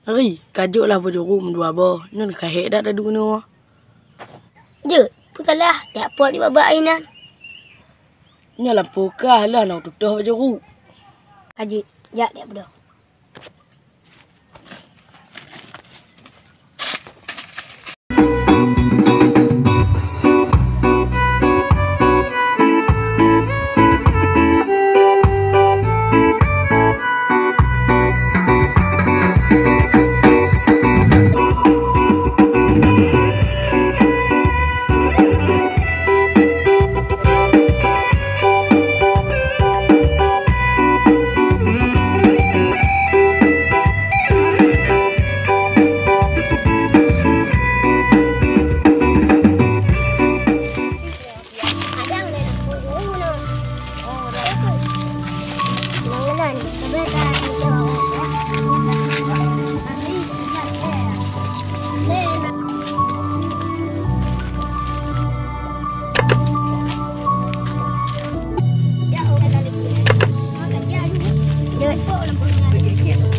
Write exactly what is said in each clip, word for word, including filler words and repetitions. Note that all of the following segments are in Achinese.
Ri, ka jok lah bajuru meudua boh, nyan ka hék that taduek nyoe. Jeuet, peue salah, jak pot di babah inan. Nyoe lampôh kah lah na tutoh bajuru. Ka jeuet, jak, jak beudôh.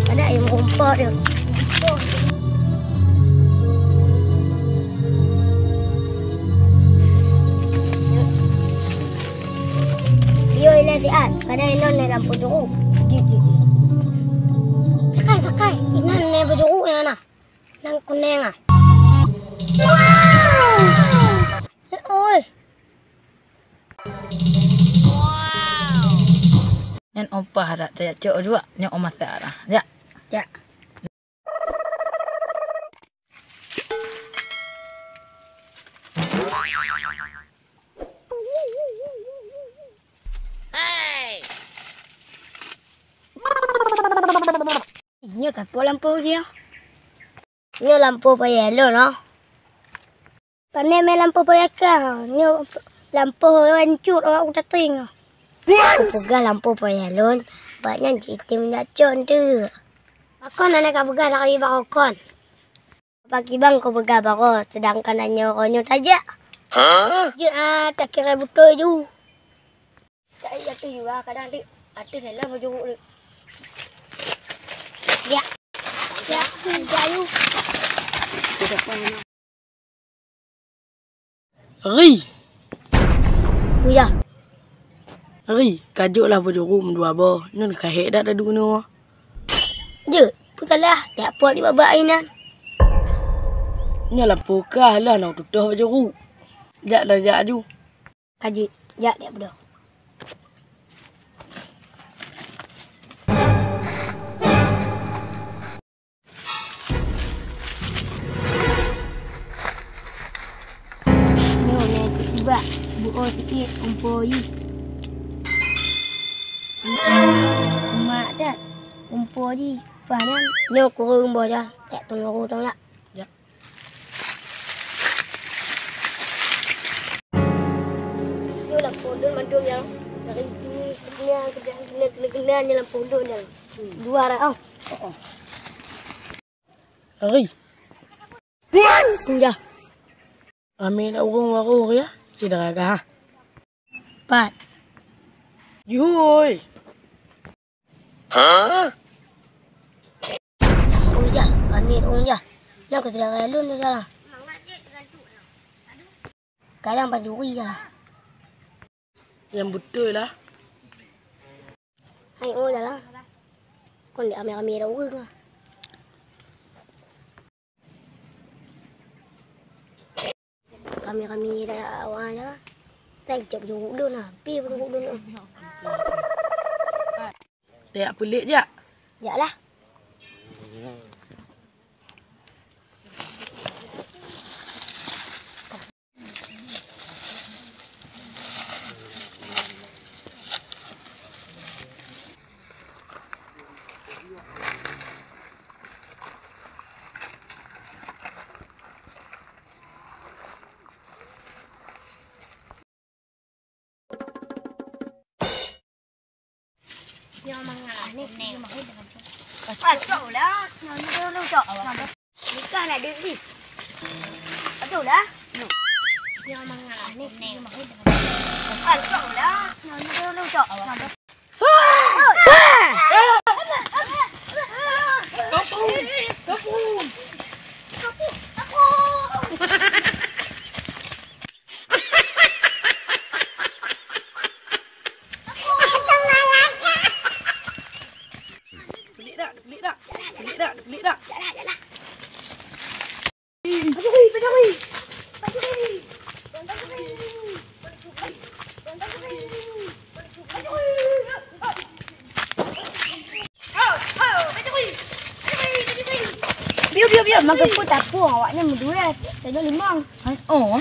Ada yang rumput tu. Yo, ilah siat. Kadang inon ni lampu juru. Pakai, pakai. Inan ni bajuru ni nah. Nang kuning ah. Oi. Nyan upah dah, dah cok juga, nyan omah tak dah. Ya. Ya. Nyoe sapeue lampôh jih? Nyoe lampôh payah lôn, oh. Pane mé lampôh payah kah? Nyoe lampôh hancôt awak kutateng. Kupeugah lampôh payah lôn, bak nyan cit item jak cok teuk. Pakon hana kapeugah lagèe bak kon? Pakibang kupeugah bak kon, seudangkan nyoe, nyoe tajak. Jeuet, ah, takira beutôi ju. Cak ateueh juga, kadang di ateueh dalam bajuru tu. Ya. Ya, ya, yu. Ri. Ya. Ri, ka jok lah bajuru meudua boh, nyan ka hék that taduek nyoe. Jeuet, peue salah, jak pot di babah inan. Nyoe lampôh kah lah na tutoh bajuru. Jak dah jak aju. Ka jeuet, jak, jak beudôh. Nyoe, nyoe, sibak, buoh sikit, umpo jih. Mak dah, umpo jih, paih nyan. Nyoe kureueng boh dah, tak tunggu tong lak. Ya. Nyoe lampôh lôn mandum nyang dari sini, keunan, keunan, keunan, keunan, nyoe lampôh lôn nyang dua rak, oh. Oh, oh. Ari. Tu ya. Ramé dak ureueng baru ya, syedara gah. Pat. Yuhui. Hah? Oh ya, kami dong ya. Nak ke syedara lôn tu salah. Kadang pancuri salah. Nyang beutôi lah. Hai, oh, dah lah. Kon dek ramé-ramé dak ureueng ah. Ramé-ramé dak awak nyan lah. Sai cok juruk lôn lah. Pi juruk lôn lah. Dak peulék jak. Jak lah. Nyoe mangat ni, nyoe mahé dengan cok. Pacok lah, nyoe dulu cok. Nikah nak duit ni. Pacok lah. Nyoe mangat ni, nyoe mahé dengan cok. Pacok lah, nyoe dulu cok. Dak, klik dak. Biu, biu, biu. Maka pun tapung awaknyan meudua. Tanya limong. Oh.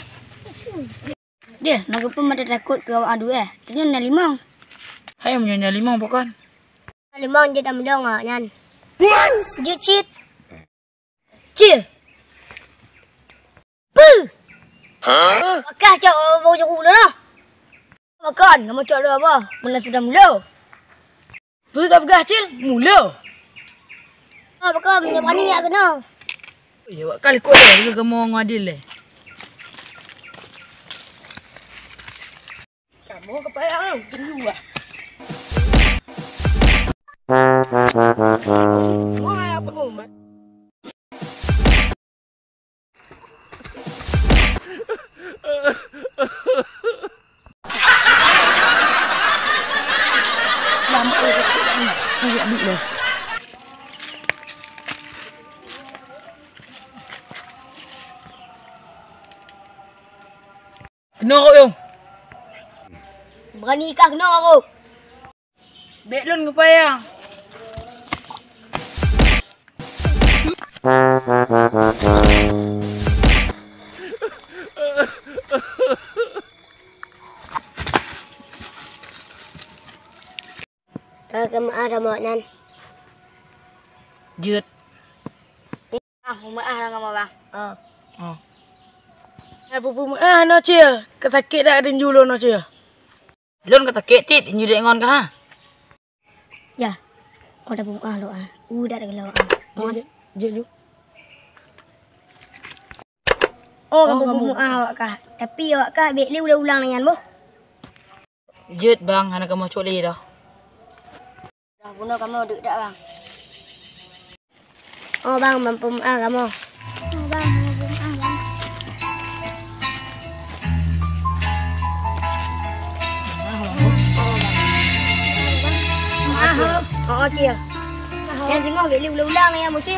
Dia, maka pun mata takut ke awak adu eh. Tanya na limong. Hai, meunyoe na limong pakon? Limong jeuet tamudong awaknyan. Jeuet cit. Cil. Peue? Hah? Pakah cok bau jeruk dulu lah. Makan, kamu cok dulu apa? Mana sudah mula? Peue ka peugah, Cil? Mula. Ah, pakon, meunyoe berani yak kena. Ya, wak kali kau deh, dia kamu ngadil deh. Kamoe keupayang, geuyue ah. Wah, apa kau, Mat? Lampu, lampu, lampu. Keunoe rhot yum. Beurani kah keunoe rhot? Bèk lôn geupaya. Ka keumaah sama nyan. Jeuet. Ah, meu'ah lom kamoe, Bang. Oh. Oh. Hai, peue-peue meu'ah noe, Cil? Ka sakét dak tinju lôn noe, Cil? Lôn ka sakét cit, tinju dék ngon ka, ha? Ya. Oh, dak peue meu'ah lôn, ah. Uh, dak lôn, ah. Jeuet, jeuet, jeuet, jeuet. Oh, ka peue meu'ah awak kah. Tapi awak kah bèk lé ulang-ulang nyan boh. Jeuet, Bang, hana kamoe cok lé dah. Dah bunoe kamoe duek dak, Bang. Oh, Bang, mampu meu'ah kamoe. Oh, Bang, mampu meu'ah, Bang. Meu'ah, Bang. Oh, Cil. Nyang singoh bèk lé ulang-ulang nyan, Cil.